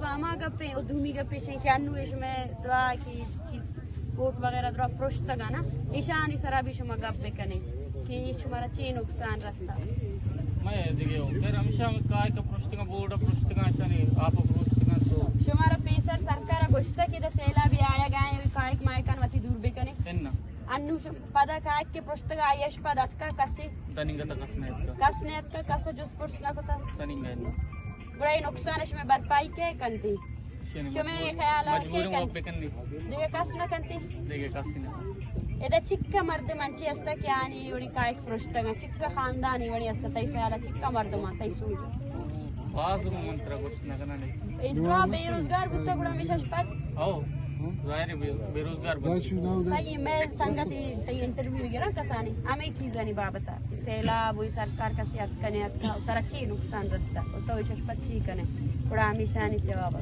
ہما گپے، او دومی گپے شے کہ انو اے شمے درا کی چیز، ووٹ وغیرہ درا پرشتگا نا، ایشانی سرا بھی شما گپ بکنے کہ اے شمارا چے نقصان رستا۔ میں دیگه ہوں، پھر ہمیشہ میں کائے کا پرشتگا، بورڈ پرشتگا، شانی آپ پرشتگا تو۔ شمارا پیسر سرکار گوشتا کہ دا سیلاب آیا گائے، کائک مائکان وتی دور بکنے۔ انو شم-، پدا کائک کے پرشتگا آیش پد اتکا کسی؟ تنینگا تا کس نہ اتکا۔ کس نہ اتکا، کس جست پرش نہ کتا؟ تنینگا انو۔ گڑا اے نقصان شمے بھرپائی کے کنتی؟ شمے خیال آ کے کنتی؟ دیگه کس نہ کنتی؟ دیگه کس نہ۔ ادا چکا مردم انچے استا کہ آنی وڑی کائک پرشتگا، چکا خاندانی وڑی استا، تئی خیال آ چکا مردم آ، تئی سوچ؟ باز من ترا گوشت نہ کناں۔ انترا بے روزگار بوتا گڑا ہمیشہ شپت؟ او، ظاہر ہے بے، بے روزگار بوتا۔ صحیح، میں سنگتی تئی انٹرویو گرا کسانی، ہمیں چیزانی بابتا۔ سیلاب ہوئی، سرکار کسی اتکنے اتکا، ترا چی نقصان رستا؟ او تو ایشش پچی کنے؟ گڑا ہمیشہ نی جواب۔